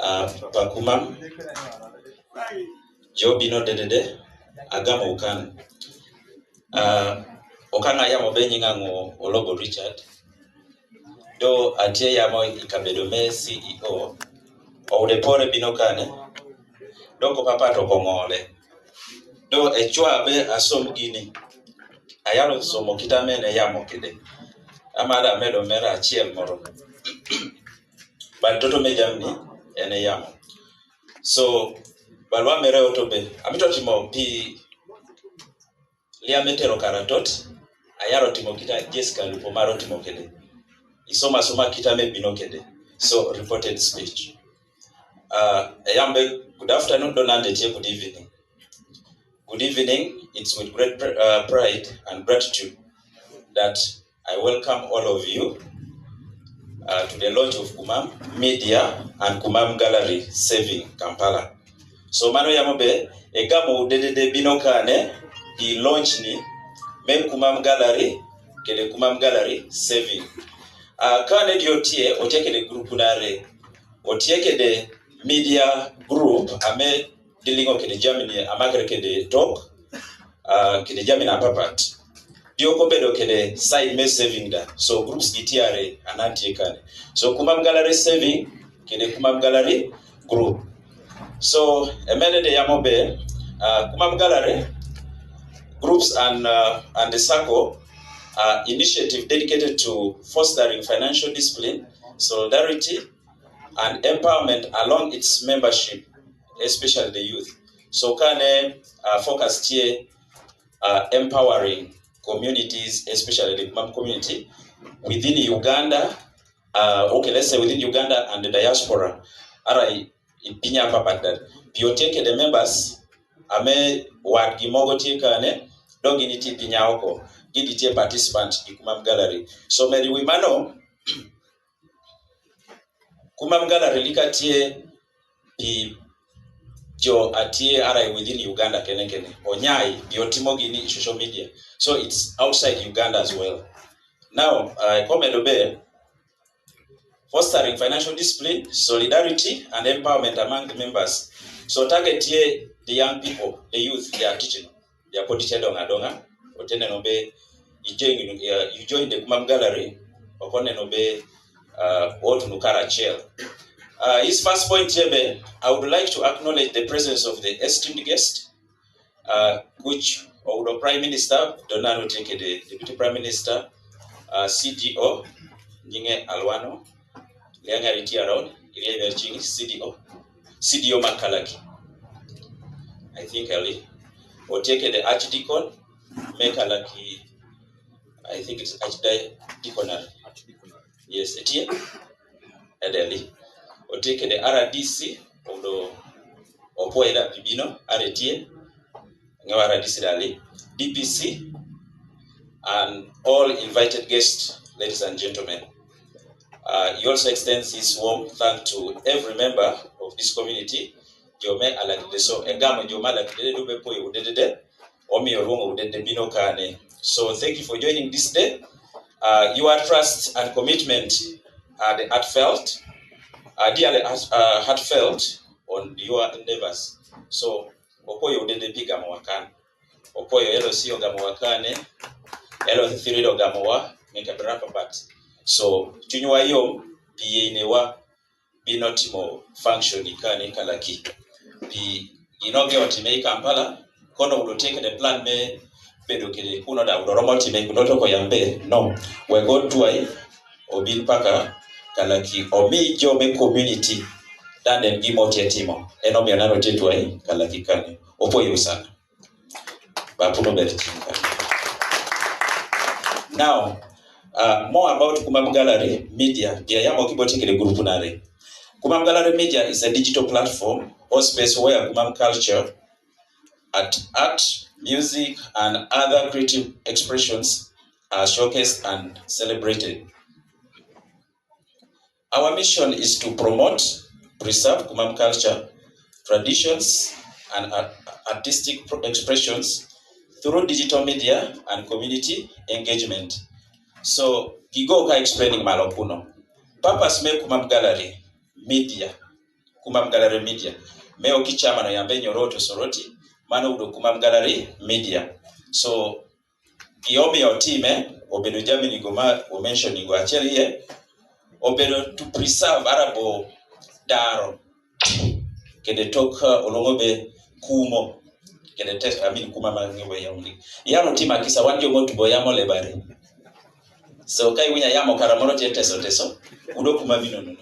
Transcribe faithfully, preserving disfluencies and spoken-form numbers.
Ah, pa Kumam, jo bino dedede, agamo ukan. Ah, okang' ayamo be nyinga ng'o Ologo Richard. Do atie yamo i kabedo me C E O. Owude pore bino kane. Do ko papa to ko ng'ole. Do e chwa be asom gini. Ayalo somo kita me ne yamo kede. Amada medo mera achiel moro. But toto me jamni ene yamo. So, balwa mere oto be. Amito timo pi lia metero karatot. Ayaro timo kita Jessica Lupo maro timo kede. Isoma soma kita me bino kede. So, reported speech. Uh, ayambe, good afternoon, donande tie, good evening. Good evening. It's with great pr- uh, pride and gratitude that I welcome all of you uh, to the launch of Kumam Media and Kumam Gallery Saving Kampala. So mano yamo be, egamo udedede bino kane, di launch ni, me Kumam Gallery, kede Kumam Gallery Saving. Uh, kane di otie, otie kede group nare, otie kede media group, ame dealing kede Germany, amakere kede talk, uh, kede Germany apapat. Dio ko bedo kede side me saving da. So groups gi tiare ananti kane. So Kumam Gallery Saving, kede Kumam Gallery Group. So emene de yamo be, uh, Kumam Gallery Groups and, uh, and the Circle, uh, initiative dedicated to fostering financial discipline, solidarity, and empowerment along its membership, especially the youth. So kane, uh, focus tie, uh, empowering communities, especially the Kumam community within Uganda, uh, okay, let's say within Uganda and the diaspora. Ara i, i piny apapat. Pi otie kede members, ame wad gi mogo tie kane, do gini ti piny oko, gidi tie participant i Kumam Gallery. So meri wi mano, Kumam Gallery lika tie pi jo atie ara within Uganda kene kene. Onyai, pi otimo gini social media. So it's outside Uganda as well. Now, uh, komedo be, fostering financial discipline, solidarity, and empowerment among the members. So target tie the young people, the youth, they are teaching. Ya podi tie donga donga, oteneno be, you join, uh, you join the Kumam Gallery, okoneno be, uh, otu nukara chel. Uh, his first point here be, I would like to acknowledge the presence of the esteemed guest, uh, which Owudo Prime Minister, donano tie kede Deputy Prime Minister, uh, C D O, nyinge Alwano, Lianga Riti around, Iria Iberching, C D O. C D O Makalaki. I think Eli. Otie kede Archdeacon, Mekalaki, I think it's Archdeaconry. Yes, etie. Edeli. Otie kede R D C, Owudo Opuoida Pibino, are tie. Ngewa R D C dali, D P C, and all invited guests, ladies and gentlemen. Uh, he also extends his warm thank to every member of this community. Jo me alakide so, egamo jo me alakide du be poyo udedede, omi orungo udedede bino kane. So thank you for joining this day. Uh, your trust and commitment are the heartfelt, are dearly heart- uh, heartfelt on your endeavors. So Okoyo udede pi gamo wa kane. Okoyo elo sio gamo wa kane. Elo thirido gamo wa, meka berapa bat. So chuny wa yom, pi yeinewa bino timo function kane kalaki. Pi ino ge otime i Kampala, kono udo tie kede plan me bedo kede kuno da udo romo time kuno to ko yambe. No, we go tuai, obin paka kalaki, omi jo me community, danden gi mo tie timo. Eno mi anano tie tuai kalaki kane. Opo yo sana. Ba puno beri tinka. Now, uh, more about Kumam Gallery Media. Bia ya mo ki boti kede group nare. Kumam Gallery Media is a digital platform or space where Kumam culture, at art, music, and other creative expressions are showcased and celebrated. Our mission is to promote, preserve Kumam culture, traditions, and art- artistic pro- expressions through digital media and community engagement. So, kigo ka explaining malo kuno. Purpose me Kumam Gallery Media. Kumam Gallery Media. Me oki chairman oyambe Nyoroto Soroti, mano udo Kumam Gallery Media. So, gi omiyo otime, obedo jamini go ma o mention go achiel iye, obedo to preserve arabo daro. Kede tok, uh, olongo be kumo. Kede tes, I mean, kuma ma ngi we yamni. Yalo tima kisa wan jomo tubo yamo lebare. So, kai winya yamo kara moro tie teso teso. Udo kuma bino nono.